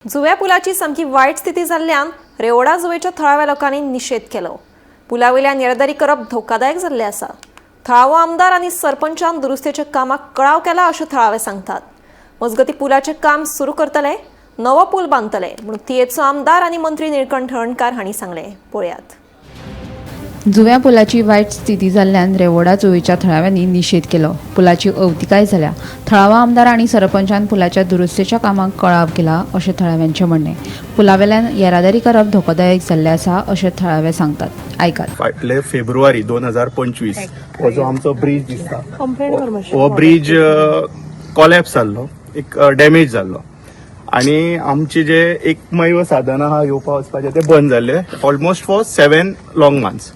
जुव्या पुलाची सामकी वायट स्थिती जाल्ल्यान रेवोडा जुवेच्या थळाव्या लोकांनी निशेध केलो. पुलावयल्यान येरादारी करप धोकादायक जाल्लें आसा. थळावो आमदार आनी सरपंचान दुरुस्तेच्या कामाक कळाव केला अशें थळावे सांगतात. मजगतीं पुलाचें काम सुरू करतले, नवो पूल बांदतले म्हूण थियेचो आमदार आनी मंत्री निळकंठ हळर्णकार हांणी सांगलें. पळयात. जुव्या पुलाची वायट स्थिती जाल्ल्यान रेवोडा जुवेच्या थळाव्यांनी निशेध केलो. पुलाची अवतिकाय जाल्या. थळावा आमदार आनी सरपंचान पुलाच्या दुरुस्तेच्या कामाक कळाव केला अशें थळाव्यांचें म्हणणें. पुलावेल्यान येरादारी करप धोकोदायक जाल्लें आसा अशें थळावे सांगतात. आयकात. फाटले फेब्रुवारी 2025 हो जो आमचो ब्रीज दिसता हो ब्रीज कोलॅप्स जाल्लो, एक डॅमेज जाल्लो आणि आमचे जे एकमेव साधन आहा येवपा वचपाचें ते बंद जाल्ले almost for 7 long months.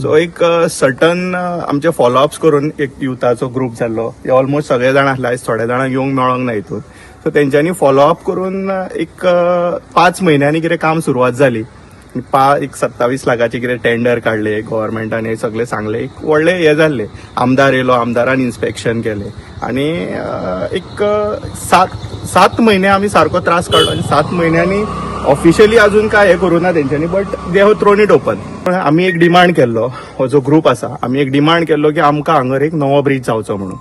So एक सर्टन आमचे फॉलोअप्स करून एक युथाचो ग्रूप जाल्लो, हे ऑलमोस्ट सगळे जाण आसले, आयज थोडे जाणांक येवंक मेळोंक ना हितून. सो तेंच्यांनी फॉलोअप करून एक 5 म्हयन्यांनी कितें काम सुरवात जाली. एक 27 लाखाचे कितें टेंडर काडले गव्हर्मेंटान, हे सगळे सांगले, एक व्हडले हे जाल्ले. आमदार येयलो, आमदारान इन्स्पेक्शन केलें आनी एक 7 7 म्हयने आमी सारको त्रास काडलो आनी 7 म्हयन्यांनी ऑफिशियली अजून काय हे करूं ना तेंच्यांनी, but they have thrown it open. पण आमी एक डिमांड केल्लो, हो जो ग्रूप आसा, आमी एक डिमांड केल्लो की आमकां हांगर एक नवो ब्रीज जावचो म्हणून,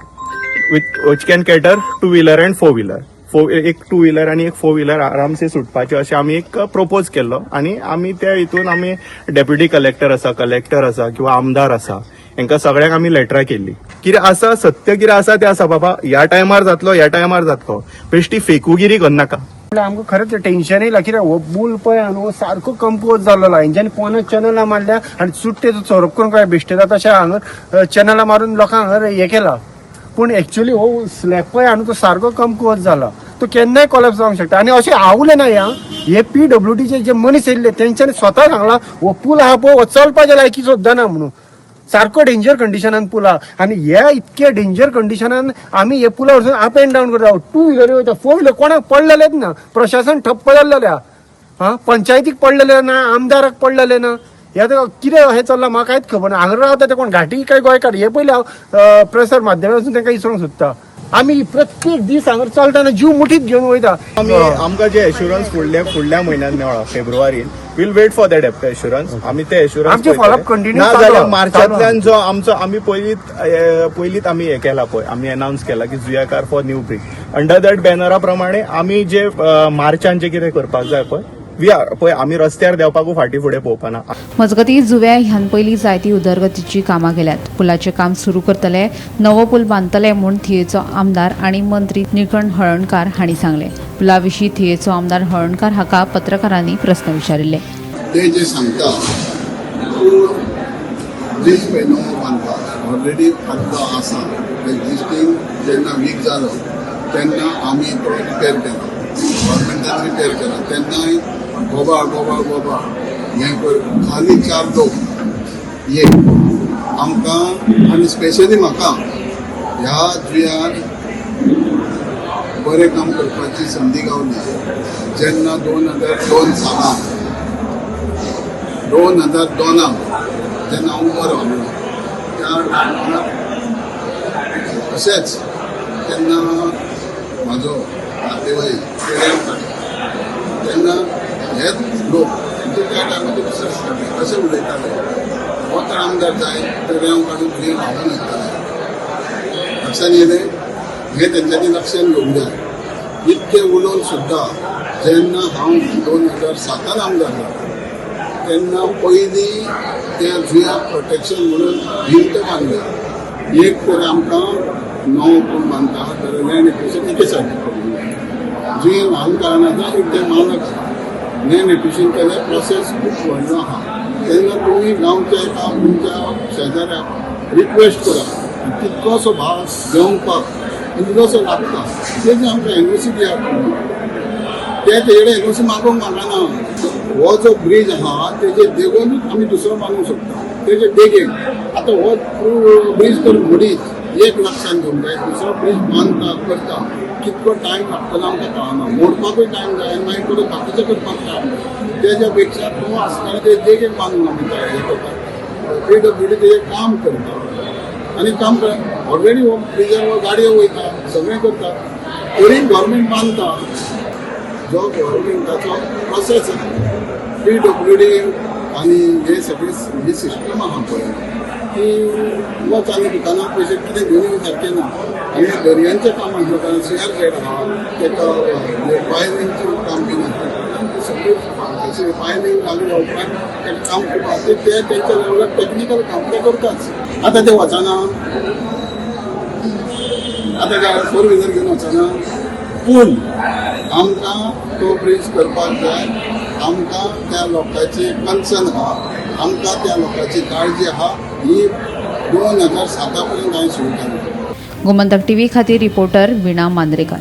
with which can cater two wheeler and four wheeler. Four एक टू व्हिलर आणि एक फोर व्हिलर आरामसे सुटपाचे अशें आमी एक प्रपोज केल्लो. आनी आमी त्या हितून आमी डेप्युटी कलेक्टर आसा, कलेक्टर आसा किंवा आमदार आसा, हेंकां सगळ्यांक आमी लेटरां केल्ली. कितें आसा सत्य, कितें आसा तें आसा बाबा, ह्या टायमार जातलो, ह्या टायमार जातलो, बेश्टी फेकूगिरी करनाका. म्हणल्यार आमकां खरेंच टेन्शन येयला, कित्याक हो पूल पळय न्हू हो सारको कंपोज जाल्लो. हेंच्यांनी पोना चॅनलां मारल्या आनी चुट्टे चोरप करून काय बेश्टे जाता तशें हांगा चॅनलां मारून लोकांक हांगा हें केला. पूण एक्चुअली हो स्लॅब पळय न्हू तो सारको कमकुवत जाला, तो केन्नाय कोलॅप्स जावंक शकता. आनी अशें हांव उलयना, ह्या हे पीडब्ल्यूडीचे जे मनीस येयल्ले तेंच्यांनी स्वता सांगला, हो पूल आहा पळय हो चलपाच्या लायकी सुद्दां ना म्हणून. सारको डेंजर कंडिशनान पूल आहा आनी ह्या इतक्या डेंजर कंडिशनान आमी हे पुला वरसून अप एंड डावन करता. टू व्हिलर वयता, फोर व्हिलर, कोणाक पडलेलेच ना. प्रशासन ठप्प जाल्लेलें आहा. हा, पंचायतीक पडलेलें ना, आमदाराक पडलेलें ना. हे आतां कितें हें चल्लां म्हाका कांयच खबर ना. हांगा रावता ते कोण घाटी काय गोंयकार हे पयलीं हांव प्रसार माध्यमांतसून तांकां विचारूंक सोदता. आमी प्रत्येक दीस हांगा चलतना जीव मुठीत घेवन वयता. आमी आमकां जे एश्युरन्स फुडल्या फुडल्या म्हयन्यात मेळ्ळा फेब्रुवारीन, we'll wait for that assurance. आमी ते एश्युरन्स आमचे follow-up continue ना चालू जाल्यार आहा. मार्चांतल्यान जो आमचो आमी पयलींच आमी हे केला पळय, आमी अनावन्स केला की जुयाकार for new bridge, under that बॅनरा प्रमाणे आमी जे मार्चान जे कितें करपाक जाय पळय, we are पळय, आमी रस्त्यार देंवपाकूय फाटीं फुडें पळोवपाना. मजगतीं, जुव्या ह्यान पयलीं जायती उदरगतीची कामां केल्यात. पुलाचें काम सुरू करतले, नवो पूल बांदतले म्हूण थियेचो आमदार आनी मंत्री निळकंठ हळर्णकार हांणी सांगलें. पुला विशीं थियेचो आमदार हळर्णकार हाका पत्रकारांनी प्रस्न विचारिल्ले. ते जे सांगता तो ब्रीज पळय नवो बांदपाक ऑलरेडी आदलो आसा एक्झिस्टींग, जेन्ना वीक जालो तेन्ना आमी तो रिपेर केलो, गव्हर्मेंटान रिपेर केला. तेन्नाय गोबाळ गोबाळ गोबाळ हें कर खाली चार लोक ये आमकां आनी स्पेशली म्हाका ह्या जुयार बरें काम करपाची संदी गावली जेन्ना 2002 सालान, 2002 त जेन्ना हांव उबो रावलो त्या टायमार अशेंच तेन्ना म्हाजो नातेवाईक पेड्यार काडटा तेन्ना हेच लोक, म्हणजे त्या टायमार ते दुसरे आसताले, अशें उलयताले, हो तर आमदार जाय पेड्यांव काडून तुवें व्हांवून वयताले. लक्षात येयलें, हें तेंच्यांनी लक्षात घेवंक जाय. इतकें उलोवन सुद्दां जेन्ना हांव 2007 त आमदार जालो तेन्ना पयलीं त्या जुयाक प्रोटेक्शन म्हणून भिंत बांदल्या. एक तर आमकां नवो पूल बांदता तर लँड एक्विशन एके सायडीन करूंक जाय. जुंये ल्हान कारणान आसा, एक तें मालक आसा. लँड एक्विशन केल्यार प्रोसेस खूब व्हडलो आहा. तेन्ना तुमी गांवच्या एका तुमच्या शेजाऱ्याक रिक्वेस्ट करा आनी तितकोसो भाग देंवपाक इल्लोसो लागता तेजें आमकां एनओसी दियात तुमी. ते तेजे एनओसी मागोवंक मागना. हो जो ब्रीज आहा तेजे देगून आमी दुसरो बांदूंक शकता, तेजे देगेक. आतां हो ब्रीज करून मोडीत, एक लक्षात घेवंक जाय, दुसरो ब्रीज बांदता करता कितको टायम लागतलो आमकां कळना. मोडपाकूय टायम जाय आनी मागीर परत बाकीचें करपाक टायम जाय. तेज्या पेक्षा तो आसतना ते देगेक बांदून आमी तयार हें करता. पीडब्ल्यूडी तेजें काम करता आनी काम कर ऑलरेडी हो ब्रिजार गाडयो वयता, सगळें करता, तरी गव्हर्मेंट बांदता. जो गव्हर्मेंटाचो प्रोसेस आसा पीडब्ल्यूडी आनी हे सगळी ही सिस्टम आहा पळय की वच आनी दुकानां पयशे कितें घेवन येवं सारकें ना. आनी दर्यांचें काम आसलें कारण सीआर झेड आहा, ताका पायलिंगचें काम बीन आसा, सगळें पायलिंग घालून उपरांत ताका काम खूब आहा. ते तेंच्या लेवलार टॅक्निकल काम ते करताच. आतां ते वचना, आतां फोर व्हिलर घेवन वचना, पूण आमकां तो ब्रीज करपाक जाय. आमकां त्या लोकांची कन्सर्न आहा, आमकां त्या लोकांची काळजी आहा. ही 2007 पर्यंत हांवें सुरू केली. गोमंतक टीव्ही खातीर रिपोर्टर वीणा मांद्रेकर.